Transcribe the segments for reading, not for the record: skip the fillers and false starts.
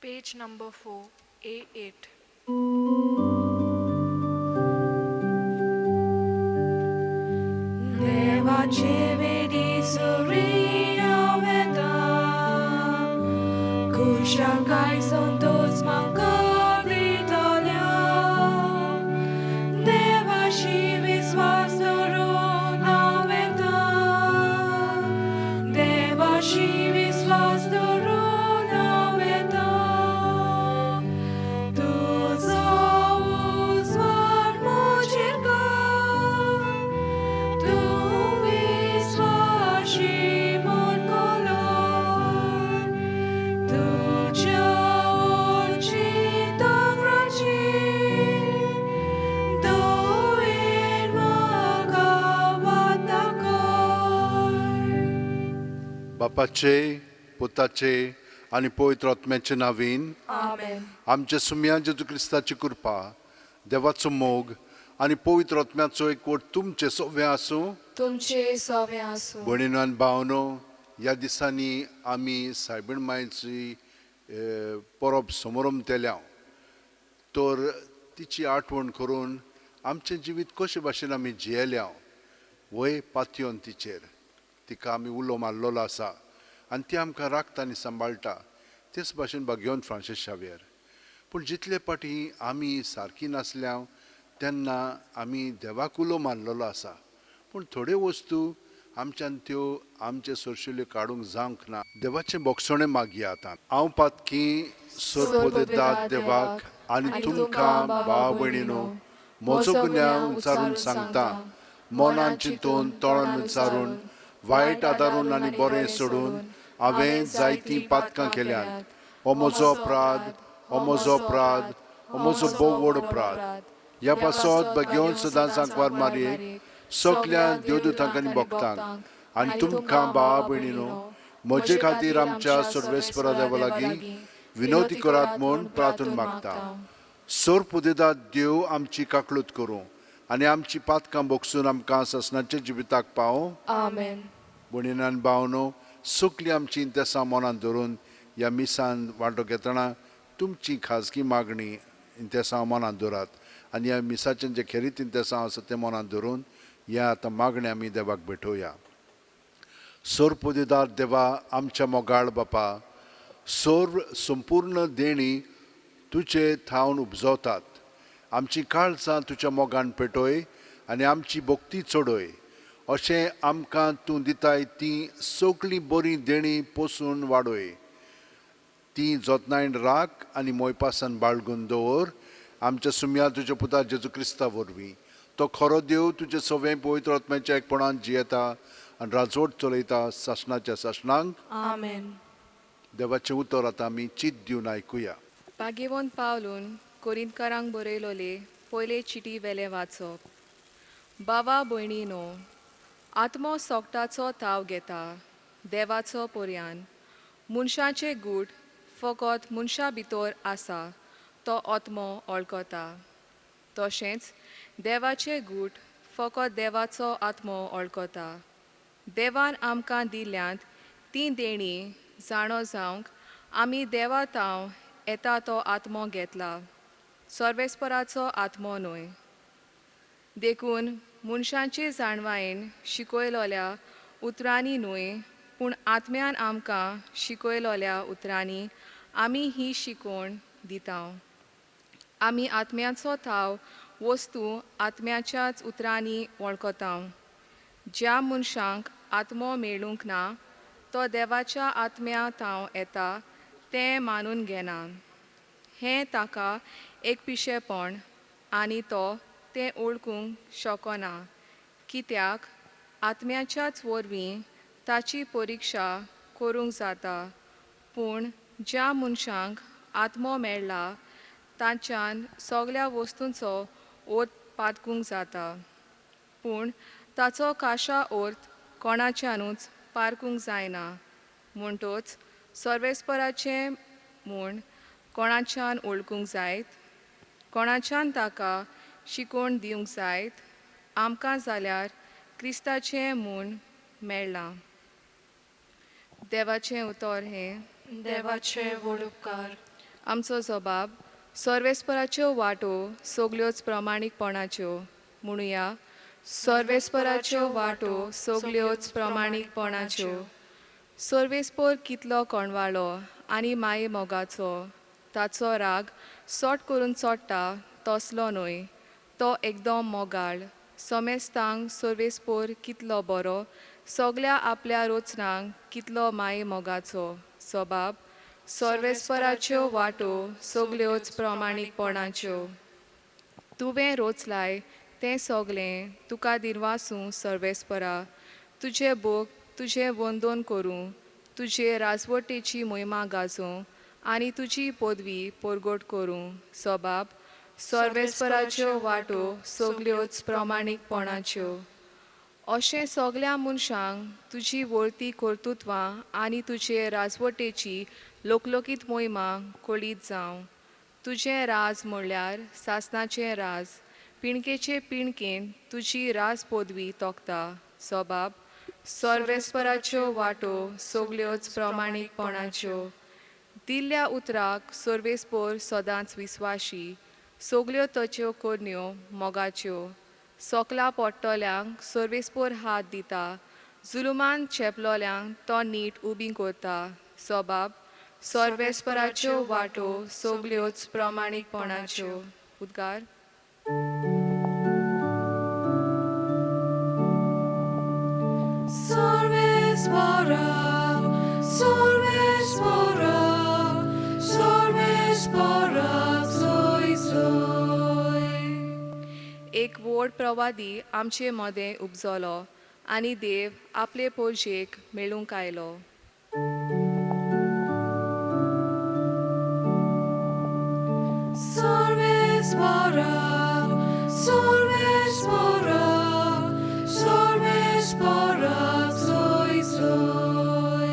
Page number 4, A8. देवाचे वेदी सुर्या वेता, खुशालकाय संतोष म्हाका दितल्या. देवाशी विस्वास दवरून हांव वेता, देवाशी विस्वास दवरून हांव वेता. तुजो उजवाड म्हजेर घाल, तूं विस्वाशी म्हूण कळोन, तुज्या उचितांग्राची दवयर म्हाका वाट दाखय. बापाचे, पुताचे आनी पवित्र आत्म्याचे नावीन. आमेन. आमच्या सुम्या जेजू क्रिस्ताची कृपा, देवाचो मोग आनी पवित्र आत्म्याचो एकवट तुमचे सगळें आसूं. तुमचे सवे आसूं. भयणीनो आनी भावनो, ह्या दिसांनी आमी सायबीण मायची परब समरमतेल्या, तर तिची आठवण करून आमचें जिवीत कशे भाशेन आमी जियेल्या वय पातयोन तिचेर तिका आमी उलो मारलेलो आसा आनी ती आमकां राखता आनी सांबाळटा. तेच भाशेन भाग्यवंत फ्रांसीस शावियर. पूण जितले फावटी आमी सारकी नासल्या तेन्ना आमी देवाक उलो मारलेलो आसा, पूण थोड्यो वस्तू आमच्यान त्यो आमचे सरशिल्ल्यो काडूंक जावंक ना. देवाचें बोगसणें मागया. आतां हांव पातकी सरपोदेदाद देवाक आनी तुमकां भाव भयणीनो म्हजो गुन्यांव उच्चारून सांगता. मनान चिंतून, तोंडान उच्चारून, वायट आदारून आनी बरें सोडून हांवें जायतीं पातकां केल्यांत. हो म्हजो अपराध, हो म्हजो अपराध, हो म्हजो भोव व्हड अपराध. ह्या पासत भाग्यवंत सदांच आंकवार मारयेक, सगल्या देवदूतांक आनी भक्तांक आनी तुमकां भावा भयणीनो म्हजे खातीर आमच्या सर्वेस्परा देवा लागीं विनवती करात म्हूण प्रार्थून मागता. सोर पुदेदात देव आमची काकळूत करूं आनी आमची पातकां बोगसून आमकां ससनाच्या जिविताक पावों. आमेन. भयणीन भावनो, सगळीं आमची इंतेसां मनांत धरून ह्या मिसान वांटो घेतना तुमची खाजगी मागणी इंतेसां मनांत दवरात आनी ह्या मिसाचें जें खेरीत इंतेसांव आसा तें मनांत धरून ह्या आतां मागणें आमी देवाक भेटोवया. सोरपुदेदार देवा, आमच्या मोगाळ बापा, सोर संपूर्ण देणी तुजे थावन उपजवतात. आमची काळजां तुज्या मोगान पेटय आनी आमची भक्ती चडय, अशें आमकां तूं दिताय ती सगळीं बरीं देणीं पोसून वाडय. ती जतनायन राख आनी मोयपासान बाळगून दवर. आमच्या सुम्या तुज्या पुता जेजू क्रिस्ता वरवीं. तो खरो देव, तुजें सवें पवित्र आत्म्याच्या एकपणान जियेता आनी राजवट चलयता सासणाच्या सासणांक. आमेन. देवाचें उतर आतां आमी चीत दिवन आयकुया. भाग्यवंत पावलून कोरिंतकारांक बरयलोले पयले चिटी वेलें वाचप. बाबा भयणीनो, आत्मो सोगटाचो ताव घेता देवाचो पर्यान. मनशाचें गूट फकत मनशा भितर आसा तो आत्मो वळखता, तशेंच देवाचें गूट फकत देवाचो आत्मो वळखता. देवान आमकां दिल्यांत तीं देणीं जाणो जावंक आमी देवा ताव येता तो आत्मो घेतला, सर्वेस्पराचो आत्मो न्हय. देखून मनशांचे जाणवायेन शिकयलोल्या उतरांनी न्हय, पूण आत्म्यान आमकां शिकयलोल्या उतरांनी आमी ही शिकवण दिता. आमी आत्म्याचो थाव वस्तू आत्म्याच्याच उतरांनी वळखता. ज्या मनशांक आत्मो मेळूंक ना तो देवाच्या आत्म्या थाव येता तें मानून घेना. हें ताका एक पिशेपण आनी तो तें वळखूंक शकना, कित्याक आत्म्याच्याच वरवीं ताची परिक्षा करूंक जाता. पूण ज्या मनशांक आत्मो मेळ्ळा तांच्यान सगळ्या वस्तूंचो अर्थ पातकूंक जाता, पूण ताचो काशा अर्थ कोणाच्यानूच पारकूंक जायना. म्हणटच सर्वेस्पराचें म्हूण कोणाच्यान वळखूंक जायत, कोणाच्यान ताका शिकोवन दिवंक जायत, आमकां जाल्यार क्रिस्ताचें म्हूण मेळ्ळां. देवाचें उतर हें. देवाचे व्हड उपकार. आमचो जबाब सर्वेस्पराच्यो वाटो सगल्योच प्रमाणीकपणाच्यो म्हणुया. सर्वेस्पराच्यो वाटो सगल्योच प्रमाणीकपणाच्यो. सर्वेस्पोर कितलो कोणवाळो आनी माये मोगाचो, ताचो राग सोट करून चोडटा तसलो न्हय, तो एकदम मोगाळ. समेस्तांक सर्वेस्पोर कितलो बरो, सगल्या आपल्या रोचनांक कितलो माये मोगाचो. सबाब सर्वेस्पराच्यो वाटो सगल्योच प्रमाणीकपणाच्यो. तुवें रोचलाय तें सगलें तुका दिनवासूं सर्वेस्परा, तुजें भोग तुजें वंदन करूं, तुजे राजवटेची मोहिमा गाजोवं आनी तुजी पदवी परगट करूं. सबाब सर्वेस्पराच्यो वाटो सगल्योच प्रमाणीकपणाच्यो. अशें सगल्या मनशांक तुजी वळती कर्तुत्वां आनी तुजे राजवटेची लोकलोकीत मोहिमा कळीत जावं. तुजें राज म्हणल्यार सासणाचें राज, पिणकेचे पिणकेन तुजी राज पदवी तोखता. सबाब सर्वेस्पराच्यो वाटो सगल्योच प्रमाणीकपणाच्यो. दिल्ल्या उतराक सर्वेस्पोर सदांच विस्वाशी, सगल्यो ताच्यो करण्यो मोगाच्यो. सोकला पडटल्यांक सर्वेस्पोर हात दिता, जुलुमान चेपलोल्यांक तो नीट उबी करता. सबाब सर्वेस्पराच्यो वाटो सगल्योच प्रमाणीकपणाच्यो. उद्गार. सर्वेस्परा, सर्वेस्परा, सर्वेस्परा, जोय जोय. एक व्हड प्रवादी आमचे मदें उपजलो आनी देव आपले पोरजेक मेळूंक आयलो. सर्वेस्परा, सर्वेस्परा, सर्वेस्परा, जोय जोय.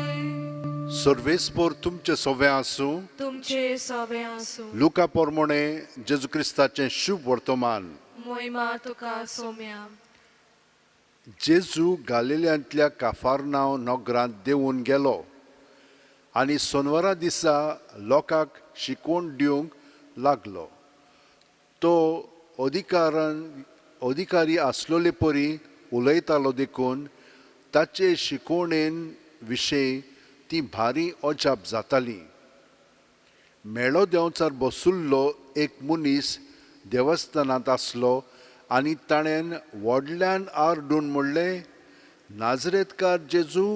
सर्वेस्पोर तुमचे सोवे आसूं. तुमचे सवे आसूं. लुका पोरमोणे जेजू क्रिस्ताचें शुभ वर्तमान. मोहिमा तुका सोम्या. जेजू गालिल्यांतल्या काफारनाव नगरांत देंवून गेलो आनी सोनवारा दिसा लोकांक शिकवण दिवंक लागलो. तो अधिकारी आसलोले परी उलयतालो देखून ताचे शिकवणेन विशय ती भारी अजाप जाताली. मेळो देंवचार बसुल्लो एक मनीस देवस्थानांत आसलो आनी ताणें व्हडल्यान आरडून म्हणलें, नाजरेतकार जेजू,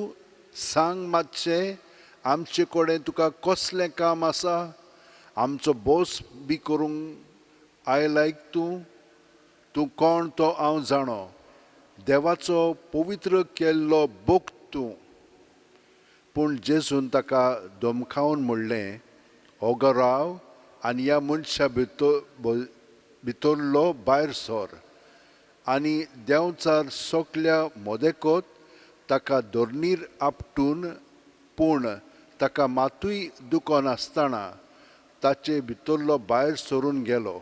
सांग मातशें आमचे कडेन तुका कसलें काम आसा? आमचो बोस बी करूंक आयलायक तूं? तूं कोण तो हांव जाणो, देवाचो पवित्र केल्लो भक्त तूं. पूण जेजून ताका धमकावन म्हणलें, ओगो राव आनी ह्या मनशा भितरलो भायर सर. आनी देंवचार सोकल्या मदेकोत ताका धरणीर आपटून, पूण ताका मातूय दुखो नासतना ताचे भितरलो भायर सरून गेलो.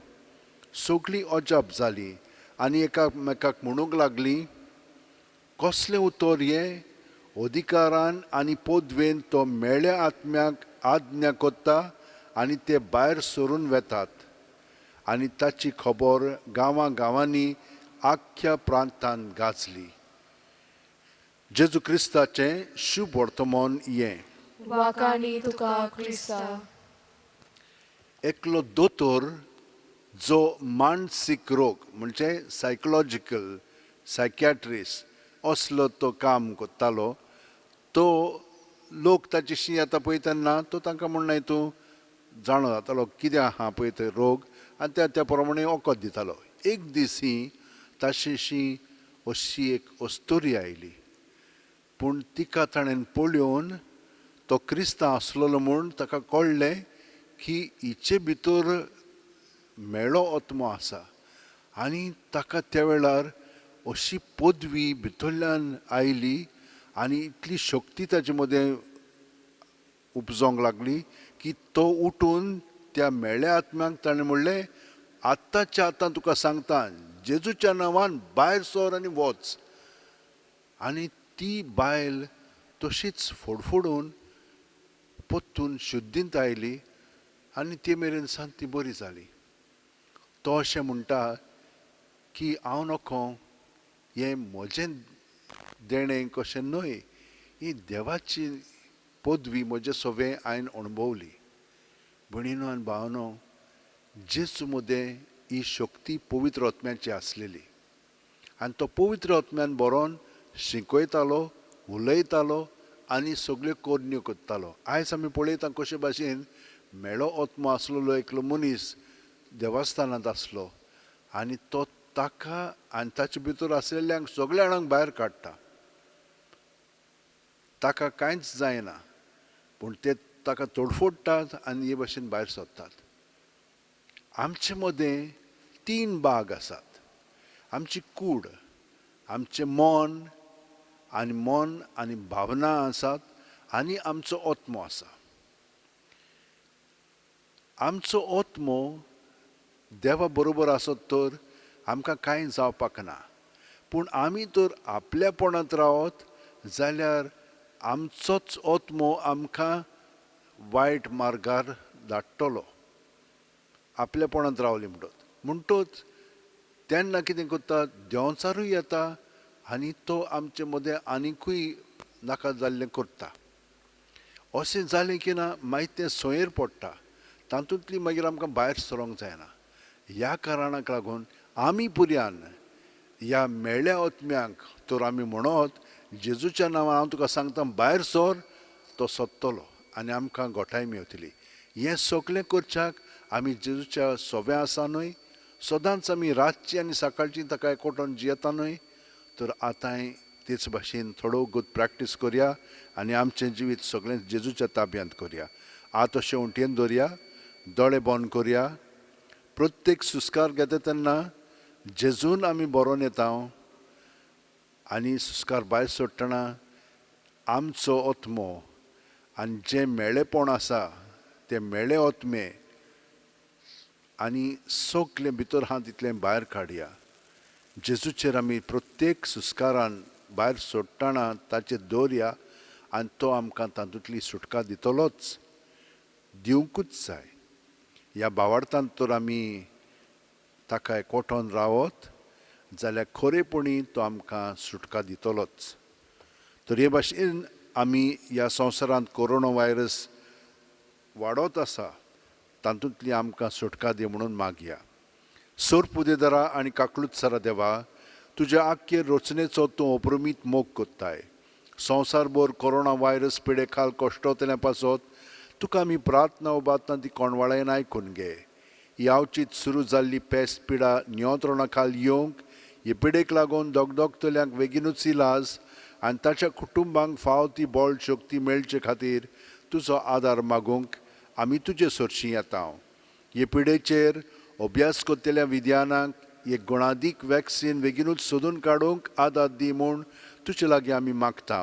सगळीं अजाप जाली आनी एकामेकाक म्हणूंक लागली, कसलें उतर हें? अधिकारान आनी पदवेन तो मेळ्या आत्म्याक आज्ञा करता आनी ते भायर सरून वेतात. आनी ताची खबर गांवां गांवांनी आख्ख्या प्रांतांत गाजली. जेजू क्रिस्ताचें शुभ वर्तमान हें. वाकाणी तुका क्रिस्ता. एकलो दोतोर जो मानसीक रोग म्हणजे सायकोलॉजिकल सायकॅट्रिस्ट असलो तो काम करतालो, तो लोक ताचेशी येता पळय तेन्ना तो तांकां म्हणनाय तूं जाणो जातालो कितें आहा पळय ते रोग आनी त्या त्या प्रमाणे वखद दितालो. एक दीस ही ताचेशी अशी एक अस्तुरी आयली, पूण तिका ताणें पळोवन तो क्रिस्तांव आसलेलो म्हूण ताका कळ्ळें की हिचे भितर मेळो आत्मो आसा. आनी ताका त्या वेळार अशी पदवी भितरल्यान आयली आनी इतली शक्ती ताचे मदें उपजोंक लागली की तो उठून त्या मेळ्या आत्म्याक ताणें म्हणलें, आत्ताच्या आतां तुका सांगता, जेजूच्या नांवान भायर सर आनी वच. आनी ती बायल तशीच फडफडून परतून शुद्धींत आयली आनी ते मेरेन सान ती बरी जाली. तो अशें म्हणटा की हांव नको, हें म्हजें देणें कशें न्हय, ही देवाची पदवी म्हजे सवें हांवें अणभवली. भयणीनो आनी भावनो, जेजू मदें ही शक्ती पवित्र आत्म्याची आसलेली आनी तो पवित्र आत्म्यान बरोवन शिकयतालो, उलयतालो आनी सगल्यो करण्यो करतालो. आयज आमी पळयता कशे भाशेन मेळो आत्मो आसलेलो एकलो मनीस देवस्थानांत आसलो आनी तो ताका आनी ताचे भितर आशिल्ल्यांक सगल्या जाणांक भायर काडटा. ताका कांयच जायना, पूण ते ताका तोडफोडटात आनी हे भाशेन भायर सरतात. आमचे मदें 3 भाग आसात. आमची कूड, आमचें मन आनी मन आनी भावना आसात आनी आमचो आत्मो आसा. आमचो आत्मो देवा बरोबर आसत तर आमकां कांय जावपाक ना, पूण आमी तर आपल्यापणांत रावत जाल्यार आमचोच आत्मो आमकां वायट मार्गार धाडटलो. आपल्यापणांत रावली म्हणटच तेन्ना कितें करता, देंवचारूय येता आनी तो आमचे मदें आनिकूय नाका जाल्लें करता. अशें जालें की ना मागीर तें सोयेर पडटा, तातूंतली मागीर आमकां भायर सरोंक जायना. ह्या कारणाक लागून आमी पुर्यान ह्या मेळ्ळ्या आत्म्यांक तर आमी म्हणत जेजूच्या नांवान हांव तुका सांगता भायर सर, तो सोदतलो आनी आमकां गोठाय मेवतली. हें सगळें करच्याक आमी जेजूच्या सोव्या आसा न्हय, सदांच आमी रातची आनी सकाळची ताका एकवटून जियेता न्हय, तर आतांय तेच भाशेन थोडो गुद प्रॅक्टीस करया आनी आमचें जिवीत सगळें जेजूच्या ताब्यांत करया. आतां अशें उंटयेन दवरया, दोळे बंद करया. प्रत्येक सुस्कार घेता तेन्ना जेजून आमी बरोवन येता आनी सुस्कार भायर सोडटना आमचो आत्मो आनी जें मेळेपण आसा तें मेळे आत्मे आनी सगलें भितर आहा तितलें भायर काडया. जेजूचेर आमी प्रत्येक सुस्कारान भायर सोडटना ताचेर दवरया आनी तो आमकां तातूंतली सुटका दितलोच, दिवंकूच जाय. ह्या भावार्थान तर आमी ताका एकवटोन रावत जाल्यार खरेपणी तो आमकां सुटका दितलोच. तर हे भाशेन आमी ह्या संवसारांत कोरोना व्हायरस वाडत आसा तातूंतली आमकां सुटका दी म्हणून मागया. सोर पुदेदारा आनी काकलूत सरा देवा, तुज्या आख्खे रचनेचो तूं अपरमीत मोग कोत्ताय. संवसारभर कोरोना व्हायरस पिडे खाल कश्टोतल्या पासत तुका आमी प्रार्थना उबारतना ती कोणवाळ्यान आयकून घे. ही आवचीत सुरू जाल्ली पेस्ट पिडा नियंत्रणा खाल येवंक, हे पिडेक लागून दगदगतल्यांक बेगीनूच इलाज आनी ताच्या कुटुंबांक फाव ती बळ शक्ती मेळचे खातीर तुजो आदार मागूंक आमी तुजे सरशीं येता. हे पिडेचेर अभ्यास करतल्या विद्यानांक एक गुणादीक वॅक्सीन बेगीनूच सोदून काडूंक आदार दी म्हूण तुजे लागीं आमी मागता.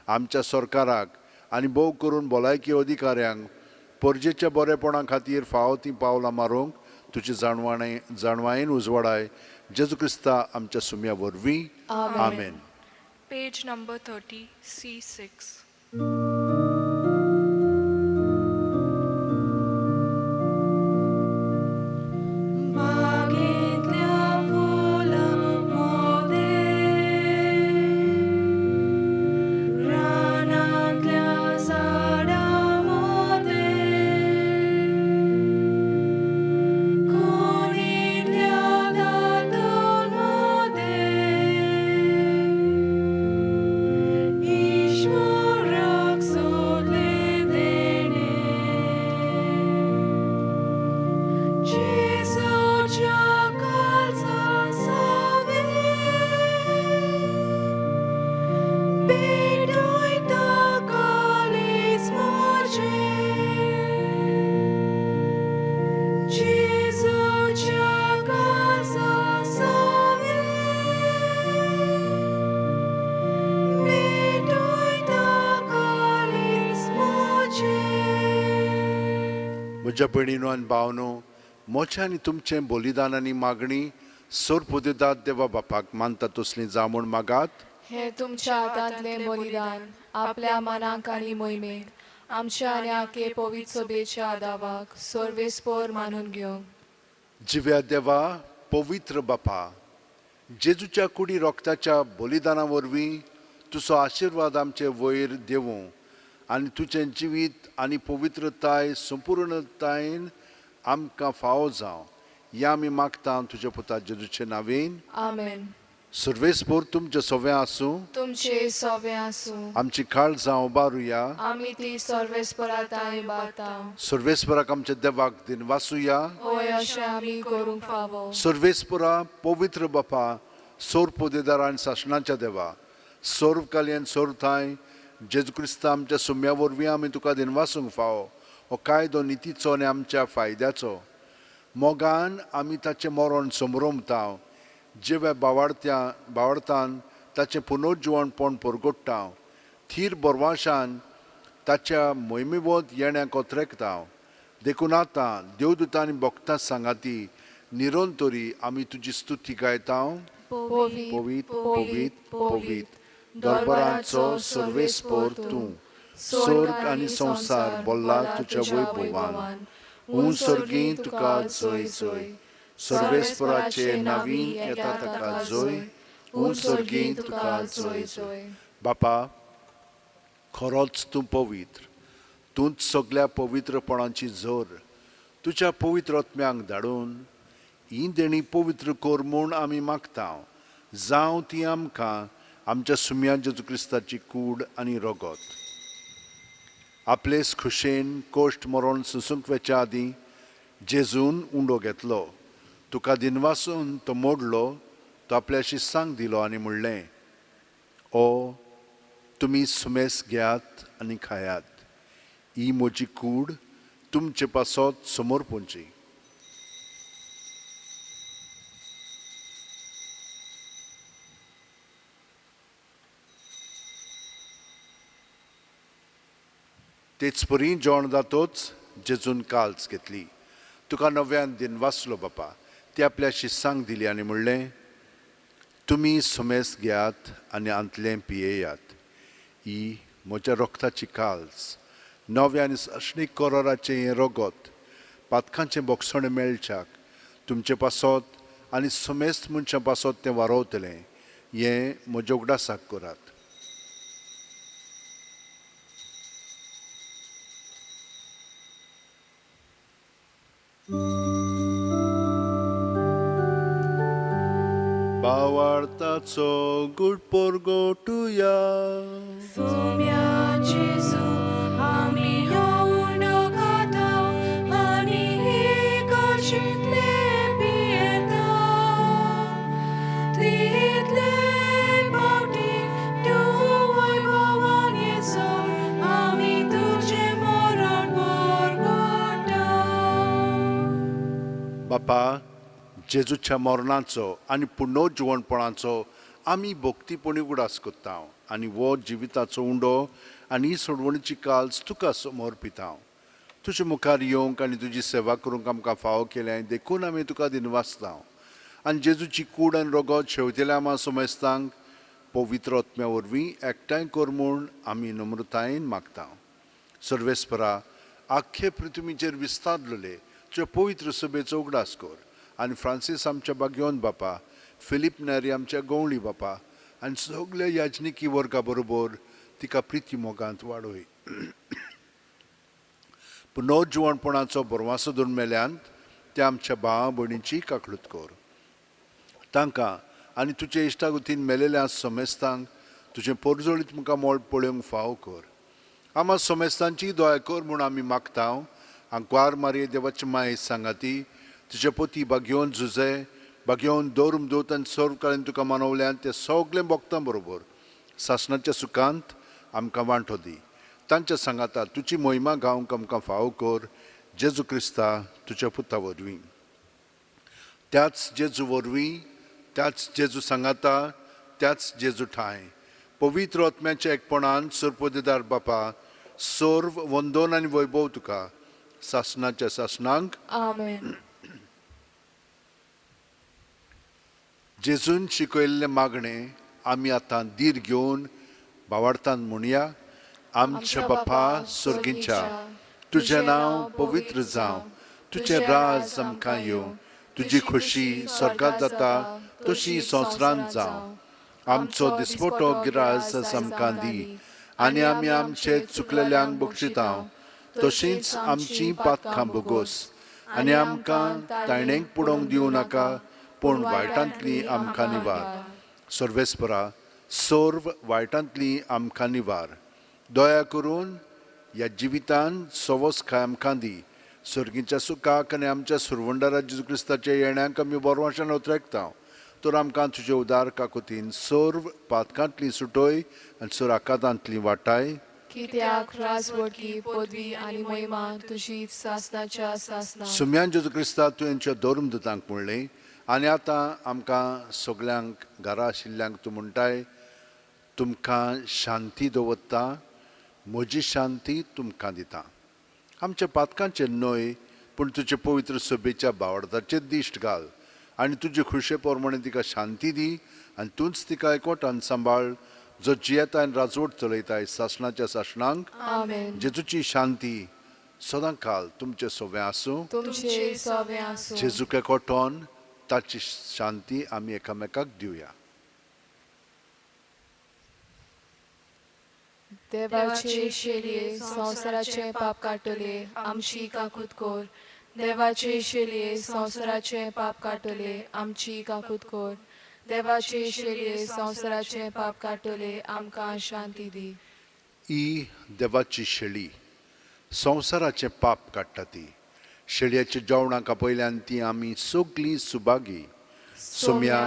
आमच्या सरकाराक आनी भोव करून भलायकी अधिकाऱ्यांक परजेच्या बरेपणा खातीर फावो तीं पावलां मारूंक तुजी जाणवायेन उजवाडाय. जेजू क्रिस्ता आमच्या सुम्या वरवीं, आमेन. Page number 30, C6. म्हज्या भयणीनो आनी भावनो, म्हजें आनी तुमचें बलिदान आनी मागणी सोरपुदेदाद देवा बापाक मानता तसली जावं म्हूण मागात. हें तुमच्या हातांतलें बलिदान आपल्या मनाक आनी मोहिमेक आमच्या आनी आखे पवित्र सभेच्या आदावाक सर्वेस्पोर मानून घेवंक. जिव्या देवा, पवित्र बापा, जेजूच्या कुडी रोगताच्या बलिदाना वरवीं तुजो आशिर्वाद आमचे वयर देवूं आनी तुजें जिवीत आनी पवित्रताय संपूर्णतायेन आमकां फावो जावं, ह्या आमी मागता तुज्या पुता जेजूचे नांवेन. आमेन. सर्वेस्पोर तुमचें सवें आसूं. तुमचे सवें आसूं. आमची काळजां उबारुया. आमी ती सर्वेस्परा तांय बाता. सर्वेस्पराक आमच्या देवाक दिनवासुया. होय, अशें आमी करूंक फावो. सर्वेस्परा, पवित्र बापा, सोर पोदेदार आनी सासणाच्या देवा, सर्व कालयन सर्व थांय जेजू क्रिस्ता आमच्या सुम्या वरवीं आमी तुका दिनवासूंक फावो. हो कायदो नितीचो आनी आमच्या फायद्याचो. मोगान आमी ताचें मरण समरोमता, जिव्या बावाडत्या बावडतान ताचें पुनर्जिवणपण परगोडटा, थीर बरवाशान ताच्या मोहिमेवत येण्याक ओत्रेकता. देखून आतां देवदूतांनी भक्तां सांगाती निरंतरी आमी तुजी स्तुती गायता. पवित, पवीत, पवीत, पवीत, दरबाराचो सर्वेस्पोर तूं, स्वर्ग आनी संवसार बोल्ला तुज्या वैभवान. हूं सर्गी तुका जय जय, सर्वेस्पराचे नावीन येता ताका जय, हूं सर्गी तुका जय जय. बापा, खरोच तूं पवित्र, तूंच सगल्या पवित्रपणाची जोर. तुज्या पवित्र आत्म्यांक धाडून ही देणी पवित्र कर म्हूण आमी मागता. जावं ती आमकां आमच्या सुम्या जेजू क्रिस्ताची कूड आनी रगत. आपलेच खुशेन कोश्ट मरण सुसूंक वेच्या आदीं जेजून उंडो घेतलो, तुका दिनवासून तो मोडलो, तो आपल्याशी सांग दिलो आनी म्हणलें, ओ तुमी सुमेस घेयात आनी खायात, ही म्हजी कूड तुमचे पासत समर्पणची. तेच परी जेवण जातोच जेजून काल्स घेतली, तुका नव्यान दिनवासलो बापा, ती आपल्याशी सांग दिली आनी म्हणलें, तुमी सुमेस घेयात आनी आंतलें पियेयात, ही म्हज्या रोगताची काल्स, नव्या आनी सासणीक कराराचें हें रगत, पातकांचें बोगसणें मेळच्याक तुमचे पासत आनी समेस्त मनशां पासत तें वारोवतलें, हें म्हज्या उगडासाक करात. बावार्ताचो गुड पोरगोटुया. सोम्या जेजू, आमी हो उंडो खाता आनी ही काशींतले पियेता. तितले फावटी तूं वैभवान येसो, आमी तुजें मरण परगटा. बापा, जेजूच्या मरणाचो आनी पुनर्जिवणपणाचो आमी भक्तीपणी उगडास करता आनी हो जिविताचो उंडो आनी ही सोडवणीची काल्स तुका समर्पिता. तुजे मुखार येवंक आनी तुजी सेवा करूंक आमकां फावो केलें देखून आमी तुका दिनवासता. आनी जेजूची कूड आनी रगत शेवतेल्या आमा समेस्तांक पवित्र आत्म्या वरवीं एकठांय कर म्हूण आमी नम्रतायेन मागता. सर्वेस्परा, आख्खे पृथ्वीचेर विस्तारलेले तुज्या पवित्र सभेचो उगडास कर आनी फ्रांसीस आमच्या बागयोन बापा, फिलीप नेरी आमच्या गवळी बापा आनी सगल्या याजनिकी वर्गा बरोबर तिका प्रिती मोगांत वाडय. पुनर्जिवणपणाचो बरवासो धरून मेल्यांत त्या आमच्या भावा भयणींची काकळूत कर. तांकां आनी तुजे इश्टागतीन मेलेल्या समेस्तांक तुजें पोरजोळीत मुखार मोळ पळोवंक फावो कर. आमा समेस्तांची दया कर म्हूण आमी मागता. आंकवार मारये देवाची माय सांगाती, तुजे पोती बागयोवन झुजे बागयोवन दवरून दवत आनी सर्व काळीन तुका मानवल्यान ते सगळें भोगतां बरोबर सासणाच्या सुखांत आमकां वांटो दी. तांच्या सांगाता तुजी मोहिमा गावंक आमकां फावो कर, जेजू क्रिस्ता तुज्या पुता वरवीं. त्याच जेजू वरवीं, त्याच जेजू सांगाता, त्याच जेजू ठांय पवित्र आत्म्याच्या एकपणान सरपोदेदार बापा, सर्व वंदन आनी वैभव तुका सासणाच्या सासणांक. आमेन. जेजून शिकयल्लें मागणें आमी आतां धीर घेवन भावार्थान म्हणया. आमच्या बापा सोर्गींच्या, तुजें नांव पवित्र जावं, तुजें राज आमकां येवं, तुजी खोशी स्वर्गांत जाता तशी संवसारांत जावं. आमचो दिसपटो गिरास आमकां दी आनी आमी आमचे चुकलेल्यांक बक्षिता तशींच आमची पातकां भोगोस आनी आमकां तायणेक पुडोवंक दिवं नाका, पूण वायटांतली आमकां निवार. सर्वेस्परा, सर्व वायटांतली आमकां निवार. दया करून ह्या जिवितान सवस खाय आमकां दी. सर्गीच्या सुखाक आनी आमच्या सुरवंडारा जेजू क्रिस्ताच्या येण्याक आमी बरवाशान उतरेकता. तर आमकां तुजे उदार काकुतीन सर्व पातकांतली सुटय आनी सर आकांतांतली वाटाय. कित्याक राजवटकी पदवी आनी महिमा तुजी सासनाच्या सासना. सुम्यान जेजू क्रिस्ता तुवेंच्या धर्मदूतांक म्हणलें आनी आतां आमकां सगल्यांक घरा आशिल्ल्यांक तूं म्हणटाय, तुमकां शांती दवरता, म्हजी शांती तुमकां दिता. आमच्या पातकांचेर न्हय पूण तुजे पवित्र सभेच्या बावडताचेर दिश्ट घाल आनी तुजे खुशे प्रमाणे तिका शांती दी आनी तूंच तिका एकवटान सांबाळ, जो जियेता आनी राजवट चलयताय सासणाच्या सासणांक. आमेन. जेजूची शांती सदां काल तुमचे सोवे आसूं. तुमचे सवे आसूं. जेजूक एकवटोन ताची शांती आमी एकामेकाक दिवया. देवाचे शेलये संवसाराचे पाप काडटले, आमची काकूत कर. देवाचे शेलये संवसाराचे पाप काडटले, आमची काकूत कर. देवाचे शेलये संवसाराचे पाप काडटले, आमकां शांती दी. ही देवाची शेळी संवसाराचें पाप काडटा. ती शेळयेच्या जेवणाक आपयल्यान ती आमी सगलीं सुभागी. सोम्या,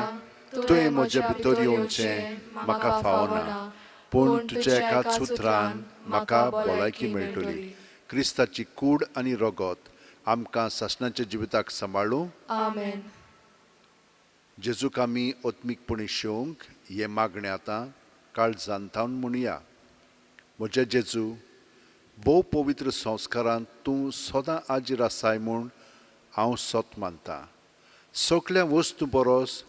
तुवें म्हज्या भितर येवचें म्हाका फावना, पूण तुज्या एकाच उतरान म्हाका भलायकी मेळटली. क्रिस्ताची कूड आनी रगत आमकां सासणाच्या जिविताक सांबाळूं. आमेन. जेजूक आमी आत्मीकपणी शेवंक हें मागणें आतां काळजान थावन म्हणया. म्हज्या जेजू, भोव पवित्र संस्कारांत तूं सदां आजीर आसाय म्हूण हांव सत मानतां. सगल्या वस्तू परस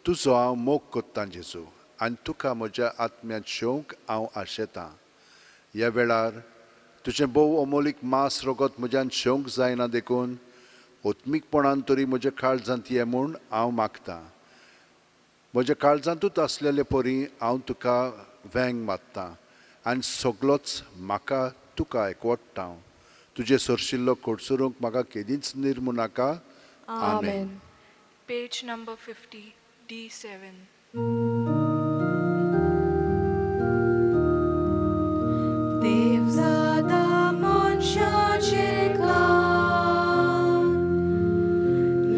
तुजो हांव मोग कोत्तां जेजू, आनी तुका म्हज्या आत्म्यांत शेवंक हांव आशेतां. ह्या वेळार तुजें भोव अमोलीक मांस रगत म्हज्यान शेवंक जायना, देखून आत्मीकपणान तरी म्हज्या काळजांत ये म्हूण हांव मागतां. म्हज्या काळजांतूच आसलेले परी हांव तुका वेंग मारतां आनी सगलोच म्हाका तुका एकवटता. तुजें सरशिल्लो कडसरूंक म्हाका केदींच निर्मू नाका. आमेन. Page number 50, D7. देव जाता मनशाचें काम,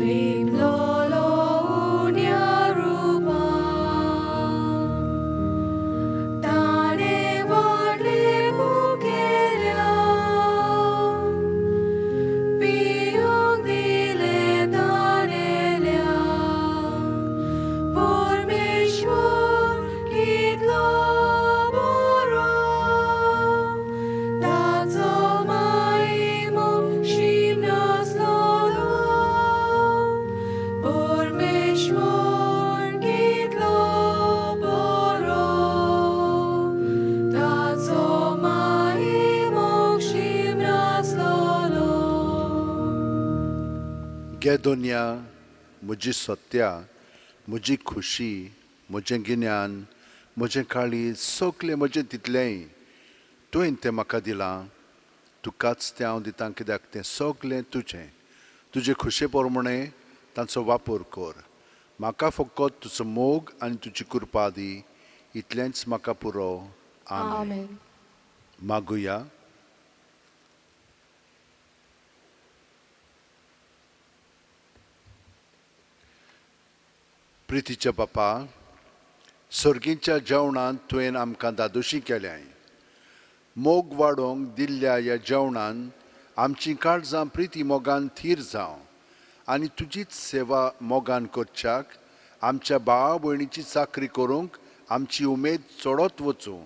लिपलोलो उण्या रुपान, ताणें व्हडलें मुखेल्या, पिवंक दिलें ताणेल्या. परमेश्वर कितलो बरो, ताचो मायमो शीम नासलोलो. परमेश्वर कितलो बरो, ताचो मायमो शीम नासलोलो. गे दोनया, म्हजी सत्या, म्हजी खुशी, म्हजें गिन्यान, म्हजें काळीज, सगलें म्हजें तितलेंय तुवें तें म्हाका दिलां. तुकाच तें हांव दितां, कित्याक तें सगलें तुजें. तुजे खुशे प्रमाणे तांचो वापर कर. म्हाका फकत तुजो मोग आनी तुजी कृपा दी, इतलेंच म्हाका पुरो. आमेन. आमेन. मागुया. प्रितीच्या बापा, सर्गीच्या जेवणांत तुवें आमकां दादोशी केल्याय. मोग वाडोवंक दिल्ल्या ह्या जेवणान आमचीं काळजां प्रिती मोगान थीर जावं आनी तुजीच सेवा मोगान करच्याक आमच्या भावा भयणीची चाकरी करूंक आमची उमेद चडत वचूं,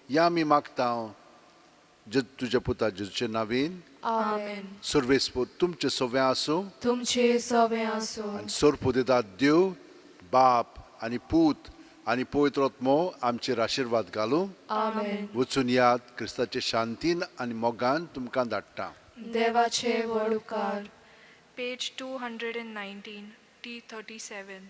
ह्या आमी मागता तुज्या पुता जेजूचे नावीन. आमेन. सर्वेस्पोर तुमचें सगळें आसूं. तुमचे सवे आसूं. आनी सोरपुदेदात देव बाप आनी पूत आनी पवित्र आत्मो आमचेर आशिर्वाद घालूं. आमेन. वचून यात, क्रिस्ताचे शांतीन आनी मोगान तुमकां धाडटा. देवाचे व्हड उपकार. Page 219, T37.